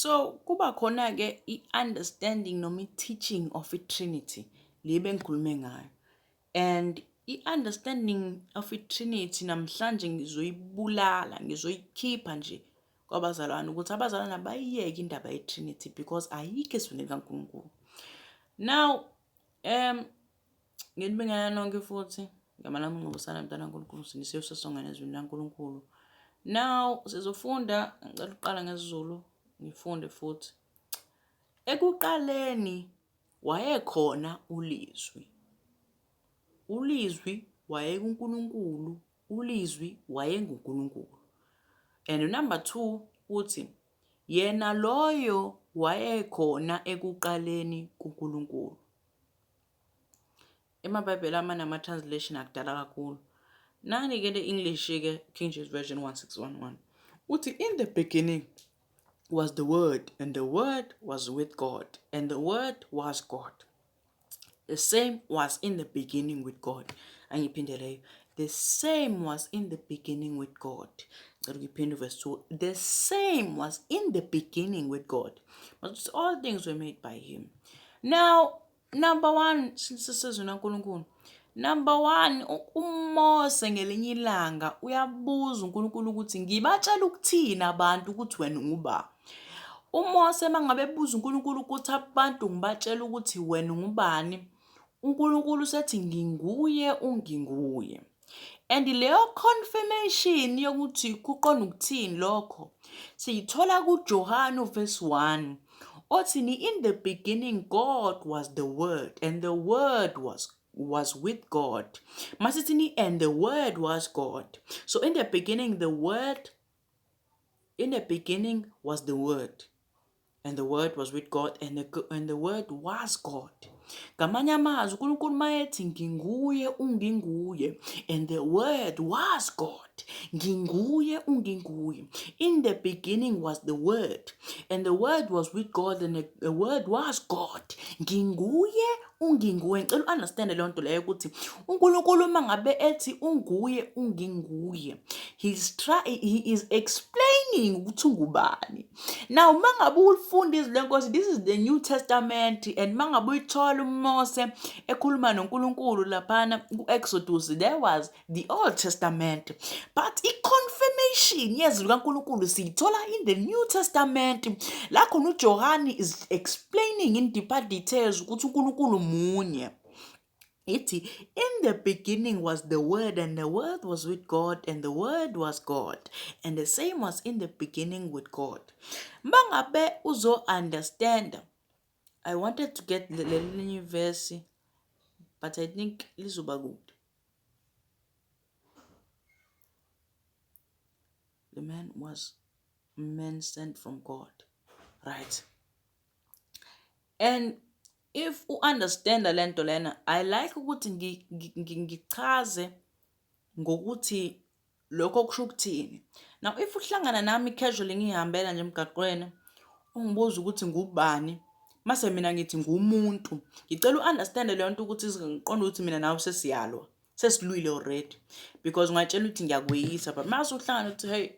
So kuba khona-ke i-understanding noma i-teaching of i-Trinity le bengikhulume ngayo. And i-understanding of i-Trinity namhlanje ngizoyibulala, ngizoyikhipha nje kwabazalwane ukuthi abazalwane abayiyeke indaba ye-Trinity because ayikho ezwini likaNkulunkulu. Now, nginibingelela nonke futhi igama lami Ngobusana mntana kaNkulunkulu sindise usesongene ezwini laNkulunkulu. Now sizofunda, ngicela ukuqala ngesiZulu ngifunde futhi. Ekuqaleni wayekhona uLizwi. ULizwi wayekuNkulunkulu, uLizwi wayenguNkulunkulu. And number 2 uthi yena loyo wayekhona ekuqaleni kuNkulunkulu. EmaBhayibheli amane ama-translation akudala kakhulu. Nani-ke le English-ke King James Version 1611 uthi in the beginning was the word and the word was with God and the word was God. The same was in the beginning with God. Angiphinde leyo. The same was in the beginning with God. Ngicela ukuyiphinde verse 2. The same was in the beginning with God. But all things were made by him. Now, number 1 sisezweni kaNkulunkulu. Number 1 uMose ngelinye ilanga uyabuza uNkulunkulu ukuthi ngibatshela ukuthini abantu ukuthi wena unguba. UMose mangabe ebuza uNkulunkulu ukuthi abantu ngibatshela ukuthi wena ungubani, uNkulunkulu usethi nginguye unginguye. And leyo confirmation yokuthi kuqonda ukuthini lokho siyithola kuJohane verse 1 othi ni in the beginning God was the word and the word was with God. Masithi ni and the word was God. So in the beginning the word in the beginning was the word and the word was with God and the word was God. Ngamanye amazwi uNkulunkulu mayethi nginguye unginguye and the word was God. Nginguye unginguye. In the beginning was the word and the word was with God and the word was God. Nginguye unginguye. Ngicela u-understand leyo nto leyo ukuthi uNkulunkulu uma ngabe ethi unguye unginguye he is explaining ukuthi ungubani. Now mangabe ulifunda izwi lenkosi, this is the New Testament, and mangabe uyithola uMose ekhuluma noNkulunkulu laphana ku-Exodus, there was the Old Testament, but i-confirmation yezwi likaNkulunkulu siyithola in the New Testament, la khona uJohane is explaining in deeper details ukuthi uNkulunkulu munye. Ithi in the beginning was the word and the word was with God and the word was God and the same was in the beginning with God. Mangabe uzo understand, I wanted to get lelinye verse but I think lizoba kude. The man was man sent from God. Right. And if u understand lento lena, I like ukuthi ngichaze ngokuthi lokho kusho ukuthini. Now if uhlangana nami casually ngihambela nje emgaqweni ungibuza ukuthi ngubani, mase mina ngithi ngumuntu, ngicela u-understand leyo nto ukuthi ngiqonde ukuthi mina nawe sesiyalwa, sesilwile already, because ungatshela ukuthi ngiyakweyisa, but mase uhlangana uthi hey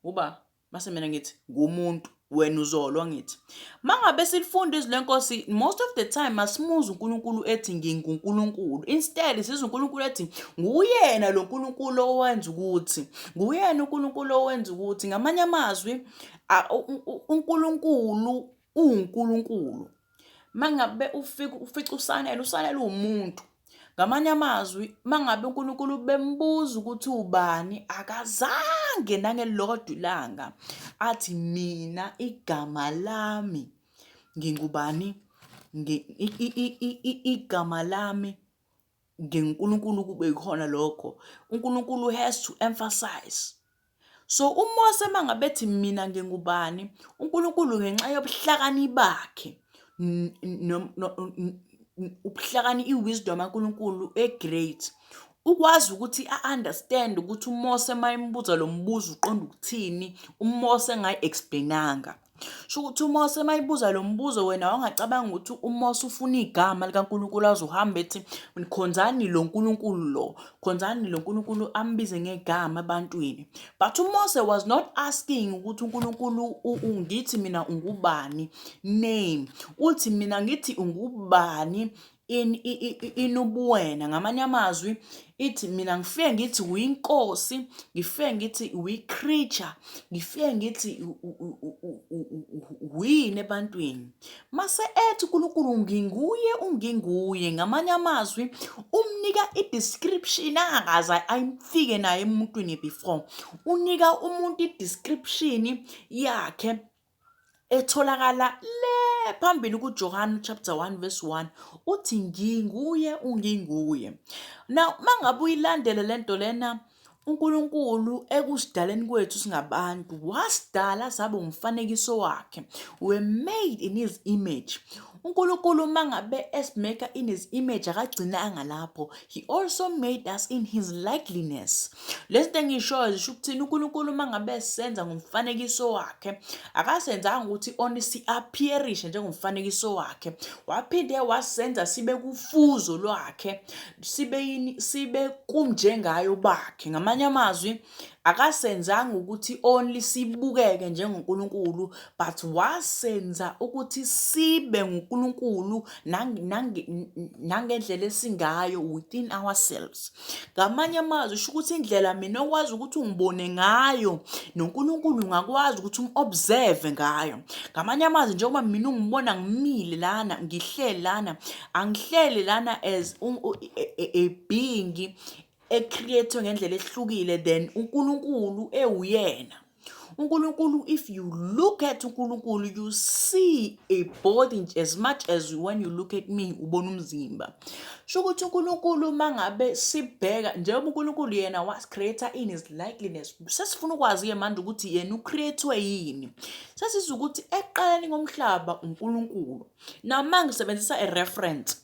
uba, mase mina ngithi ngumuntu, wena uzolwa. Ngithi mangabe silifunda izwi lenkosi, most of the time asimuzi uNkulunkulu ethi nginguNkulunkulu, instead sizwe uNkulunkulu ethi nguyena lo nkulunkulu owenza ukuthi, nguyena uNkulunkulu owenza ukuthi. Ngamanye amazwi uNkulunkulu uwuNkulunkulu. Mangabe ufika ufica uSanele, uSanele uwumuntu. Ngamanye amazwi mangabe uNkulunkulu bembuza ukuthi ubani, akazange nangelilodwa ilanga athi mina igama lami ngingubani, igama lami nginguNkulunkulu, kube yikhona lokho. uNkulunkulu has to emphasize. So uMose mangabe ethi mina ngingubani, uNkulunkulu ngenxa yobuhlakani bakhe, ubuhlakani, i-wisdom kaNkulunkulu e-great, ukwazi ukuthi a-understand ukuthi uMose mayembuza lo mbuzo uqonda ukuthini, uMose engayi-explain-anga. Sho ukuthi uMose mayibuza lo mbuzo wena wangacabanga ukuthi uMose ufuna igama likaNkulunkulu azohamba ethi khonzani lo Nkulunkulu lo, khonzani lo Nkulunkulu ambize ngegama ebantwini. But uMose was not asking ukuthi uNkulunkulu ngithi mina ungubani name. Uthi mina ngithi ungubani in ubuwena. Ngamanye amazwi ithi mina ngifike ngithi uyinkosi, ngifike ngithi uyi-creature, ngifike ngithi uyini ebantwini. Mase ethi uNkulunkulu nginguye unginguye, ngamanye amazwi umnika i-description angakaze ayifike naye emuntwini before. Unika umuntu i-description yakhe etholakala le phambili kuJohane chapter 1 verse 1, uthi nginguye unginguye. Now mangabe uyilandele lento lena, uNkulunkulu ekusidaleni kwethu singabantu wasidala saba umfanekiso wakhe. We made in his image. uNkulunkulu mangabe esimake in his image akagcinanga lapho, he also made us in his likeness. Lezi zinto engishoyo zisho ukuthini? uNkulunkulu mangabe esenza ngomfanekiso wakhe akasenzanga ukuthi only si-appearishe njengomfanekiso wakhe, waphinde wasenza sibe kufuzo lwakhe, sibe yini? Sibe kunjengayo bakhe. Ngamanye amazwi akasenzanga ukuthi only sibukeke njengoNkulunkulu, but wasenza ukuthi sibe nguNkulunkulu nangendlela esingayo within ourselves. Ngamanye amazwi sho ukuthi indlela mina okwazi ukuthi ungibone ngayo noNkulunkulu ungakwazi ukuthi um-observe ngayo. Ngamanye amazwi njengoba mina ungibona ngimile lana, ngihleli lana, angihleli lana as a being e-create ngendlela ehlukile than uNkulunkulu ewuyena. uNkulunkulu, if you look at uNkulunkulu, you see a body as much as when you look at me ubona umzimba. Sho ukuthi uNkulunkulu mangabe sibheka njengoba uNkulunkulu yena was created in his likeness, sesifuna ukwazi-ke manje ukuthi yena ucreate yini. Sesizwa ukuthi ekuqaleni komhlaba uNkulunkulu. Now mangisebenzisa a reference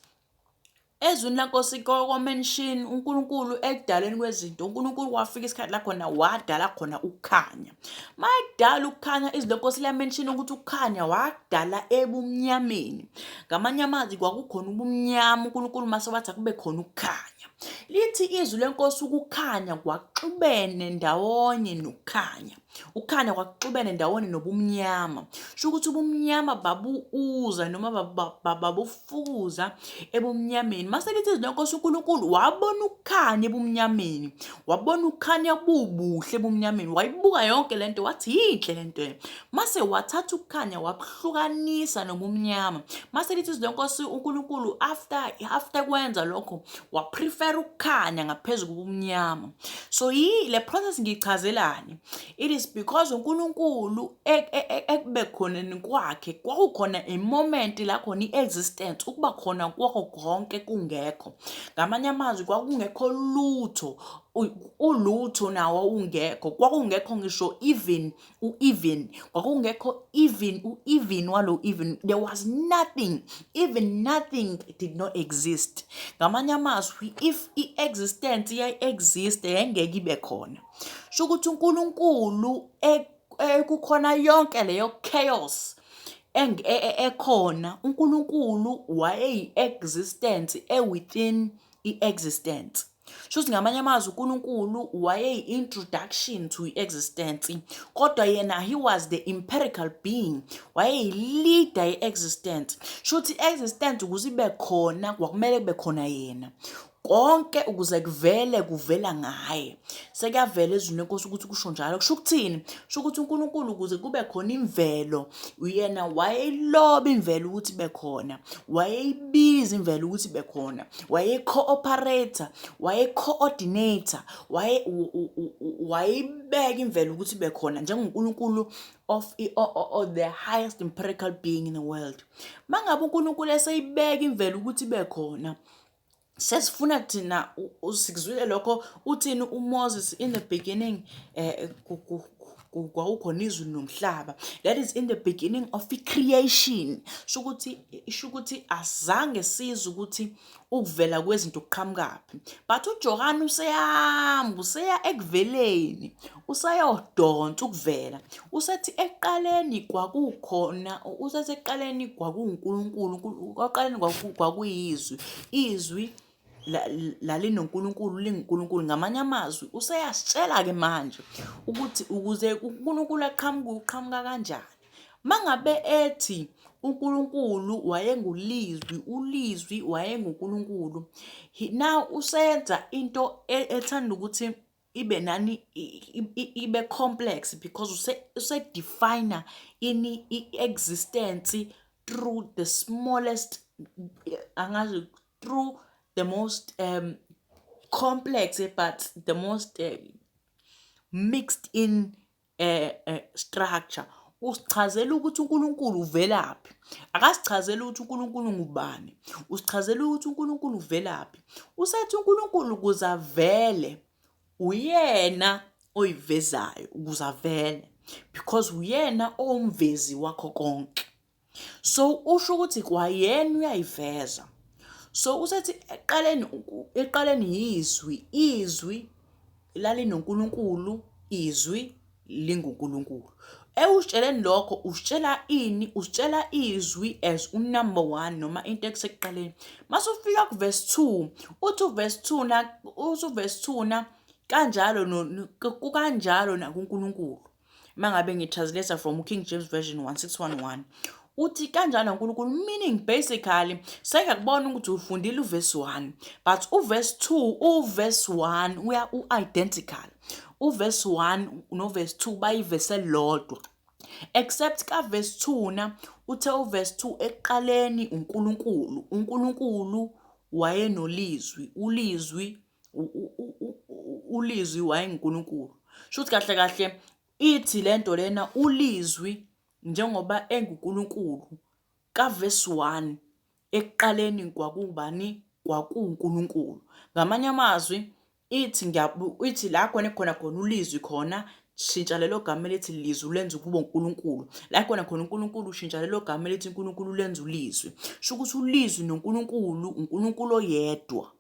ezwini lenkosi ko-mention uNkulunkulu ekudaleni kwezinto, uNkulunkulu wafika isikhathi la khona wadala khona ukukhanya. Mayekudala ukukhanya, izwi lenkosi liyamention ukuthi ukukhanya wakudala ebumnyameni. Ngamanye amazwi kwakukhona ubumnyama, uNkulunkulu mase wathi akube khona ukukhanya. Lithi izwi lenkosi ukukhanya kwaxubene ndawonye nokukhanya. Ukukhanya kwakuxubene ndawonye nobumnyama. Sho ukuthi ubumnyama babuuza noma babufukuza ebumnyameni. Mase lithi izwi lenkosi uNkulunkulu wabona ukukhanya ebumnyameni. Wabona ukukhanya bubuhle ebumnyameni. Wayibuka yonke lento wathi yinhle lento. Mase wathatha ukukhanya wabuhlukanisa nobumnyama. Mase lithi izwi lenkosi uNkulunkulu after kwenza lokho waprefer ukukhanya ngaphezulu kobumnyama. So yi le process ngiyichazelani? It is because uNkulunkulu ekube khoneni kwakhe kwakukhona a moment la khona i-existence, ukuba khona kwakho konke kungekho. Ngamanye amazwi kwakungekho lutho, ulutho nawo ungekho, kwakungekho ngisho even u-even, kwakungekho even u-even walo even, there was nothing, even nothing did not exist. Ngamanye amazwi if i-existence iyayi-exist yayingeke ibe khona. Sho ukuthi uNkulunkulu kukhona yonke leyo chaos ekhona, uNkulunkulu wayeyi-existence e-within i-existence. Sho ukuthi ngamanye amazwi uNkulunkulu wayeyi-introduction to i-existence, kodwa yena he was the empirical being, wayeyi-leader ye-existence. Sho ukuthi i-existence ukuze ibe khona kwakumele kube khona yena. Konke ukuze kuvele kuvela ngaye. Sekuyavela ezwini lenkosi ukuthi kusho njalo. Kusho ukuthini? Kusho ukuthi uNkulunkulu ukuze kube khona imvelo, uyena wayeyiloba imvelo ukuthi ibe khona, wayeyibiza imvelo ukuthi ibe khona, wayeyi-cooperate, waye-coordinate, wayeyibeka imvelo ukuthi ibe khona njengoNkulunkulu of the highest empirical being in the world. Mangabe uNkulunkulu eseyibeka imvelo ukuthi ibe khona, sesifuna thina sikuzwile lokho uthini uMoses in the beginning. Kwakukhona izulu nomhlaba. That is in the beginning of creation. Sho ukuthi, isho ukuthi azange sizwe ukuthi ukuvela kwezinto kuqhamukaphi, but uJohane useyahamba, useya ekuveleni, useyodonsa ukuvela. Usethi ekuqaleni kwakukhona, usethi ekuqaleni kwakuwuNkulunkulu, ekuqaleni kwakuyizwi, izwi lalinoNkulunkulu, linguNkulunkulu. Ngamanye amazwi useyasitshela-ke manje ukuthi ukuze uNkulunkulu aqhamuke, uqhamuka kanjani. Mangabe ethi uNkulunkulu wayenguLizwi, uLizwi wayenguNkulunkulu. Now usenza into ethanda ukuthi ibe nani, ibe complex, because use-define ini, i-existence through the smallest, angazi, through the most complex but the most mixed in structure. Usichazela ukuthi uNkulunkulu uvelaphi. Akasichazeli ukuthi uNkulunkulu ngubani, usichazela ukuthi uNkulunkulu uvelaphi. Usethi uNkulunkulu ukuze avele, uyena oyivezayo ukuze avele, because uyena owumvezi wakho konke. So usho ukuthi kwayena uyayiveza. So usethi ekuqaleni, ekuqaleni yizwi, izwi lalinoNkulunkulu, izwi linguNkulunkulu. Ewusitsheleni lokho, usitshela ini? Usitshela izwi as unumber one noma into ekusekuqaleni. Mase ufika kuverse 2, uthi uverse 2 na, uthi uverse 2 na, kanjalo no, kukanjalo nakuNkulunkulu. Mangabe ngitranslate from King James Version 1611, uthi kanjalo uNkulunkulu, meaning basically sengiyakubona ukuthi ufundile uverse 1, but uverse 2, uverse 1 uya u-identical, uverse 1 noverse 2 bayivese lodwa, except ka verse 2 na uthe uverse 2 ekuqaleni uNkulunkulu, uNkulunkulu wayenolizwi, ulizwi, ulizwi wayenguNkulunkulu. Shuthi kahle kahle ithi lento lena, ulizwi njengoba enguNkulunkulu ka verse 1, ekuqaleni kwakubani? KwakuwuNkulunkulu. Ngamanye amazwi ithi ithi la khona ekhona khona ulizwi khona, shintsha lelo gama elithi lizwi ulenze kube uNkulunkulu. La khona khona uNkulunkulu, ushintsha lelo gama elithi uNkulunkulu ulenze ulizwi. Sho ukuthi ulizwi noNkulunkulu uNkulunkulu oyedwa.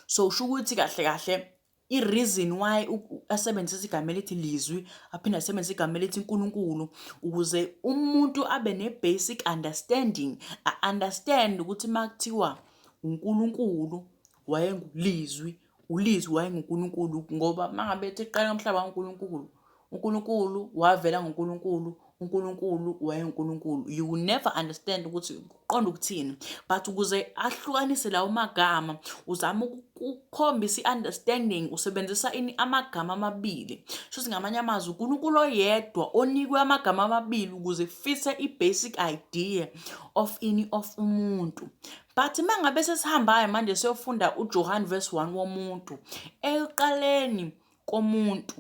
So usho ukuthi kahle kahle i-reason why asebenzisa igama elithi lizwi, aphinde asebenzise igama elithi uNkulunkulu, ukuze umuntu abe ne-basic understanding, a-understand ukuthi uma kuthiwa uNkulunkulu wayengulizwi, ulizwi wayenguNkulunkulu, ngoba uma ngabe ethi ekuqaleni komhlaba uNkulunkulu, uNkulunkulu wavela ngoNkulunkulu, uNkulunkulu wayenguNkulunkulu, you will never understand ukuthi kuqonda ukuthini. But ukuze ahlukanise lawo magama, uzama ukukhombisa i-understanding, usebenzisa ini? Amagama amabili. Shuthi ngamanye amazwi uNkulunkulu oyedwa onikwe amagama amabili ukuze fise i-basic idea of ini, of umuntu. But uma ngabe sesihambayo manje siyofunda uJohn verse 1 womuntu, ekuqaleni komuntu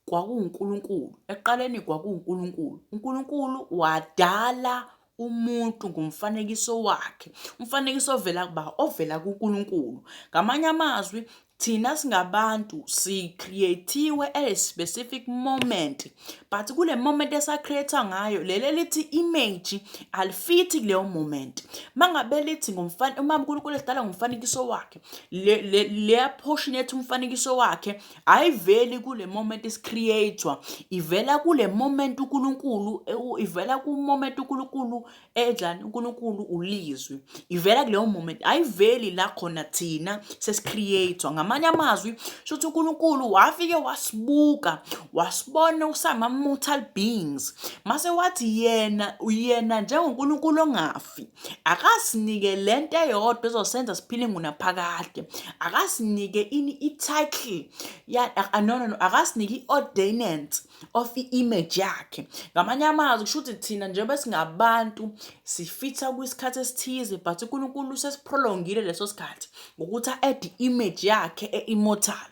kwakuwuNkulunkulu, ekuqaleni kwakuwuNkulunkulu, uNkulunkulu wadala umuntu ngomfanekiso wakhe, umfanekiso ovela kuba, ovela kuNkulunkulu. Ngamanye amazwi thina singabantu si-create-iwe at a specific moment, but kule moment esa-create ngayo, leli elithi image alifithi kuleyo moment. Mangabe lithi uma uNkulunkulu esidala ngomfanekiso wakhe, leya portion ethi umfanekiso wakhe ayiveli kule moment isi-create-wa, ivela kule moment uNkulunkulu, ivela ku moment uNkulunkulu edlani, uNkulunkulu ulizwi, ivela kuleyo moment, ayiveli la khona thina sesicreate-wa. Ngamanye amazwi shuthi uNkulunkulu wafike wasibuka, wasibona usama mortal beings, mase wathi yena njengoNkulunkulu ongafi, akasinike lento eyodwa ezosenza siphile ngunaphakade. Akasinike ini? I-title ya, no, no, no, akasinike i-ordinance of i-image yakhe. Ngamanye amazwi kusho ukuthi thina njengoba singabantu sifitha kwisikhathi esithize, but uNkulunkulu sesiprolongile leso sikhathi ngokuthi a-add i-image yakhe e-immortal.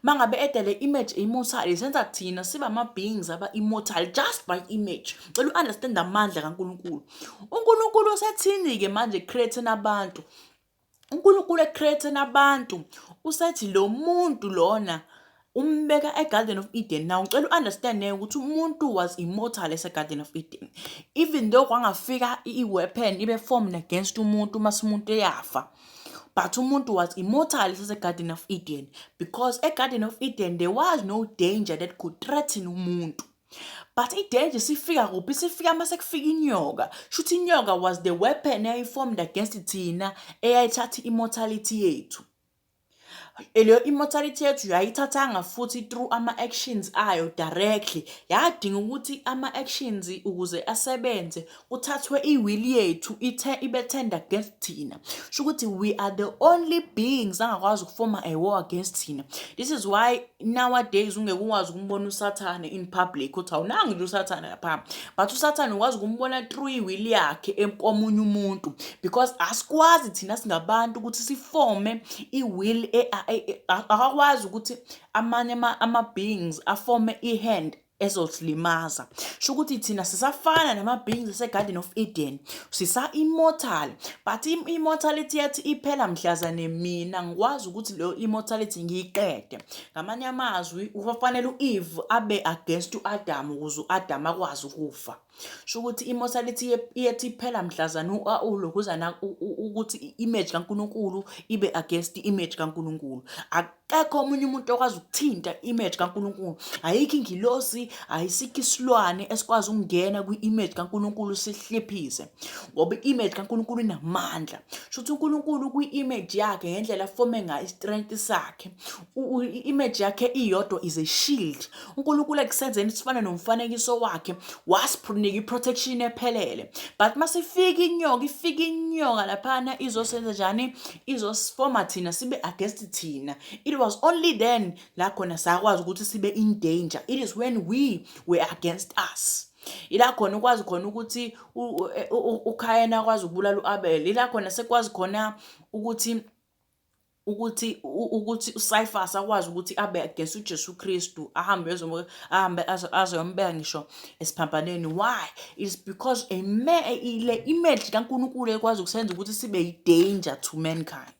Mangabe ede le image immortal, isenza thina siba ama-beings aba-immortal just by image. Cela u-understand amandla kaNkulunkulu. UNkulunkulu usethini-ke manje create abantu? uNkulunkulu ecreate abantu usethi lo muntu lona Umbeka e-Garden of Eden. Now ngicela u-understand ukuthi umuntu was immortal ese-Garden of Eden. Even though kwangafika i-weapon ibe formed against umuntu mase umuntu eyafa. But umuntu was immortal ese-Garden of Eden because e-Garden of Eden there was no danger that could threaten umuntu. But i-danger sifika kuphi? Sifika mase kufika inyoka. Shuthi inyoka was the weapon eyayi-formed against thina eyayithatha immortality yethu. Leyo immortality yethu yayithathanga futhi through ama-actions ayo directly. Yadinga ukuthi ama-actions ukuze asebenze kuthathwe i-will yethu ithe ibe turned against thina. Sho ukuthi we are the only beings angakwazi ukufoma a war against thina. This is why nowadays ungeke ukwazi ukumbona uSathane in public uthi awunanga nje uSathane lapha. But uSathane ukwazi ukumbona through i-will yakhe komunye umuntu because asikwazi thina singabantu ukuthi sifome i-will, akakwazi ukuthi amanye ama-beings afome i-hand ezosilimaza. Sho ukuthi thina sisafana nama-beings ase-Garden of Eden, sisa-immortal, but i-immortality yethu iphela mhlazane mina ngikwazi ukuthi leyo immortality ngiyiqede. Ngamanye amazwi, kufanele u-Eve abe against u-Adam ukuze u-Adam akwazi ukufa. Sho ukuthi immortality yethu iphela mhlazane ulokhuzana ukuthi i-image kaNkulunkulu ibe against i-image kaNkulunkulu. Akekho omunye umuntu okwazi ukuthinta i-image kaNkulunkulu. Ayikho ingilosi, ayisikho isilwane esikwazi ukungena kwi-image kaNkulunkulu sihliphise ngoba i-image kaNkulunkulu inamandla. Sho ukuthi uNkulunkulu kwi-image yakhe ngendlela afome ngayo i-strength sakhe, i-image yakhe iyodwa is a shield. uNkulunkulu ekusenzeni sifane nomfanekiso wakhe wasinika i-protection ephelele. But masifika inyoka, ifika inyoka laphana izosenza njani? Izosifoma thina sibe against thina. It was only then la khona sakwazi ukuthi sibe in danger. It is when we were against us. Ila khona ukwazi khona ukuthi uKhayena akwazi ukubulala u-Abel. Ila khona sekwazi khona ukuthi uCaiphas akwazi ukuthi abe against uJesu Kristu, ahambe ahambe azoyombeka ngisho esiphambanweni. Why? It's because a le image kaNkulunkulu ekwazi ukusenza ukuthi sibe i-danger to mankind.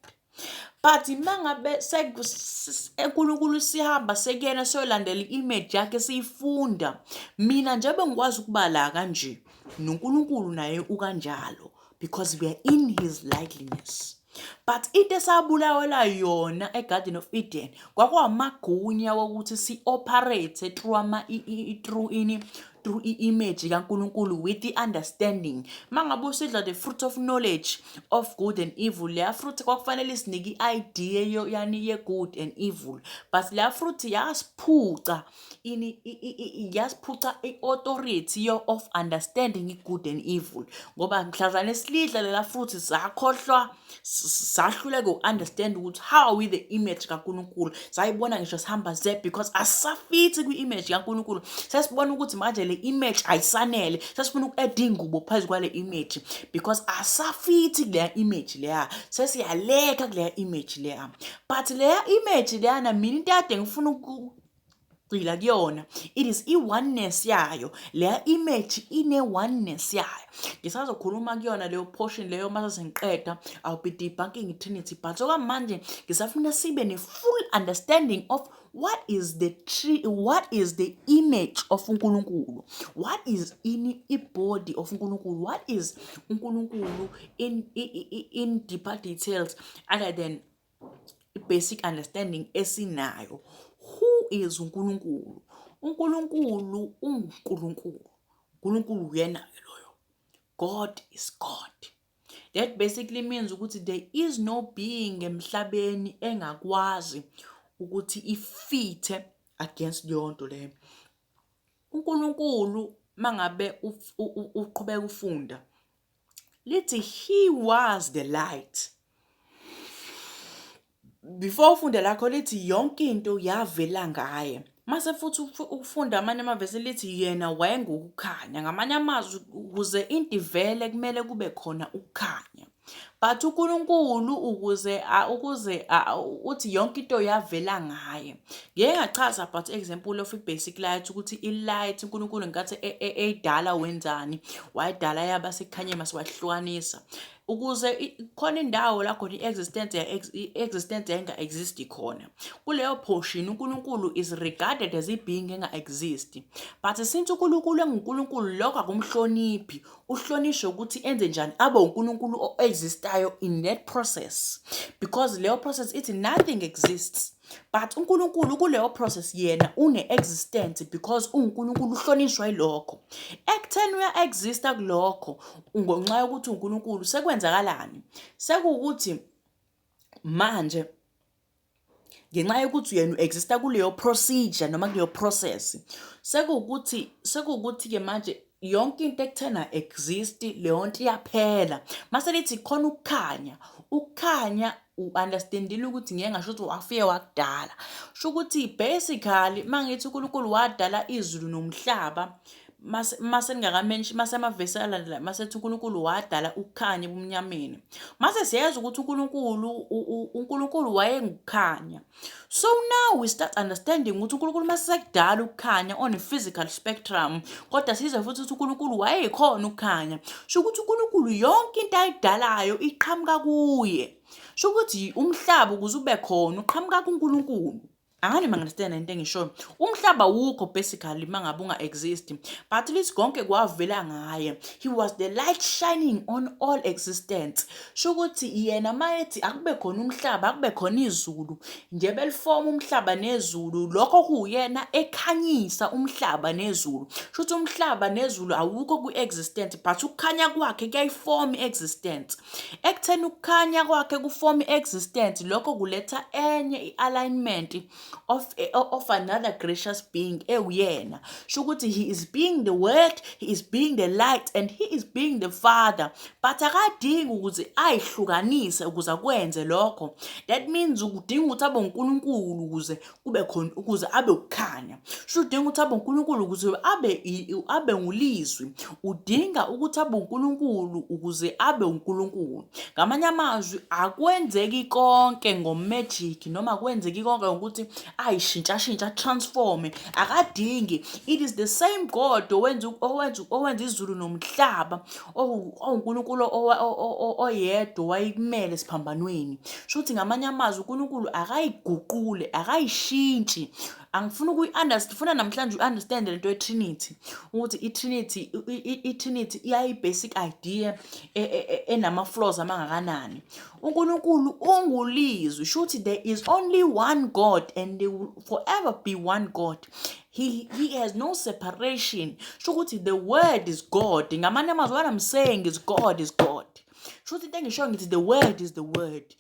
But mangabe uNkulunkulu sihamba sekuyena siyolandela i-image yakhe siyifunda, mina njengoba ngikwazi ukuba la kanje, noNkulunkulu naye ukanjalo because we are in his likeness. But into esabulawela yona e-Garden of Eden kwakuwamagunya wokuthi si-operate through ama through ini, through i-image kaNkulunkulu with the understanding. Mangabe usidla the fruit of knowledge of good and evil, leya fruit kwakufanele isinike i-idea yani ye-good and evil, but leya fruit yasiphuca ini, yasiphuca i-authority of understanding i-good and evil, ngoba mhlazane silidla lela fruit sakhohlwa, sahluleka uku-understand ukuthi how are we the image kaNkulunkulu. Sayibona ngisho sihamba ze because asafithi kwi-image kaNkulunkulu. Sesibona ukuthi manje le image ayisanele, sesifuna uku-add iy'ngubo phezu kwale image because asafithi kuleya image leya, sesiyaleka kuleya image leya. But leya image leyana, mina into kade ngifuna ukugxila kuyona, it is i-oneness yayo. Leya image ine-oneness yayo. Ngisazokhuluma kuyona leyo portion leyo mase sengiqeda. I'll be debunking i-Trinity, but okwamanje ngisafuna sibe ne-full understanding of what is the tree, what is the image of uNkulunkulu, what is in i-body of uNkulunkulu, what is uNkulunkulu in deeper details other than basic understanding esinayo. Who is uNkulunkulu? UNkulunkulu unguNkulunkulu. uNkulunkulu uyena-ke loyo. God is God. That basically means ukuthi there is no being emhlabeni engakwazi ukuthi ifithe against leyo nto leyo. uNkulunkulu, mangabe uqhubeka ufunda, lithi he was the light. Before ufunde lakho lithi yonke into yavela ngaye. Mase futhi ufunda amanye amavesi lithi yena wayengukukhanya. Ngamanye amazwi, ukuze into ivele kumele kube khona ukukhanya. But uNkulunkulu ukuze uthi yonke into yavela ngaye. Ngike ngachaza about example of i-basic light, ukuthi i-light uNkulunkulu ngenkathi eyidala wenzani, wayidala yaba sekukhanyeni, mase wahlukanisa ukuze khona indawo la khona i-existence yayinga-exist khona. Kuleyo portion uNkulunkulu is regarded as i-being enga-exist, but since uNkulunkulu enguNkulunkulu, lokho akumhloniphi. Uhlonishwe ukuthi enze njani? Abe uNkulunkulu o-existayo in that process, because leyo process ithi nothing exists, but uNkulunkulu kuleyo process yena une-existence because uNkulunkulu uhlonishwa yilokho. Ekutheni uya-exista kulokho ngenxa yokuthi uNkulunkulu, sekwenzakalani? Sekuwukuthi manje ngenxa yokuthi yena u-exista kuleyo procedure noma kuleyo process, sekuwukuthi-ke manje yonke into ekuthena exist, leyo nto iyaphela. Mase lithi khona ukukhanya, ukukhanya u-understandile ukuthi ngeke ngasho ukuthi wafike wakudala. Sho ukuthi basically mangithi uNkulunkulu wadala izulu nomhlaba, mase ningakamenshi, mase amavesi alandela mase ethi uNkulunkulu wadala ukukhanya ebumnyameni, mase siyazi ukuthi uNkulunkulu wayengukukhanya. So now we start understanding ukuthi uNkulunkulu mase sekudala ukukhanya on a physical spectrum, kodwa sizwe futhi ukuthi uNkulunkulu wayekhona ukukhanya. Sho ukuthi uNkulunkulu yonke into ayidalayo iqhamuka kuye. Sho ukuthi umhlaba ukuze ube khona uqhamuka kuNkulunkulu. Angani ma-understand into engishoyo? Umhlaba wukho basically mangabe unga-exist, but lithi konke kwavela ngaye. He was the light shining on all existence. Sho ukuthi yena mayethi akube khona umhlaba, akube khona izulu, nje belifoma umhlaba nezulu, lokho kuwuyena ekhanyisa umhlaba nezulu. Sho ukuthi umhlaba nezulu awukho kwi-existence, but ukukhanya kwakhe kuyayifoma i-existence. Ekutheni ukukhanya kwakhe kufoma i-existence, lokho kuletha enye i-alignment of another gracious being ewuyena. Sho ukuthi he is being the Word, he is being the light and he is being the Father, but akadingi ukuze ayihlukanise ukuze akwenze lokho. That means udinga ukuthi abe uNkulunkulu ukuze kube khona, ukuze abe ukukhanya. Sho udinga ukuthi abe uNkulunkulu ukuze abe ngulizwi. Udinga ukuthi abe uNkulunkulu ukuze abe uNkulunkulu. Ngamanye amazwi, akwenzeki konke ngomagic noma akwenzeki konke ngokuthi ayishintshashintsha, transforme. Akadingi. It is the same God owenza izulu nomhlaba, owuNkulunkulu oyedwa wayekumele esiphambanweni. Sho ukuthi ngamanye amazwi uNkulunkulu akayiguqule, akayishintshi. Angifuni ukuyi-understand, funa namhlanje u-understand lento ye-Trinity, ukuthi i-Trinity iyayi-basic idea enama-flaws amangakanani. UNkulunkulu ungulizwi. Sho ukuthi there is only one God and there will forever be one God. He has no separation. Sho ukuthi the Word is God. Ngamanye amazwi, what I'm saying is God is God. Sho ukuthi into engishoyo, ngithi the Word is the Word.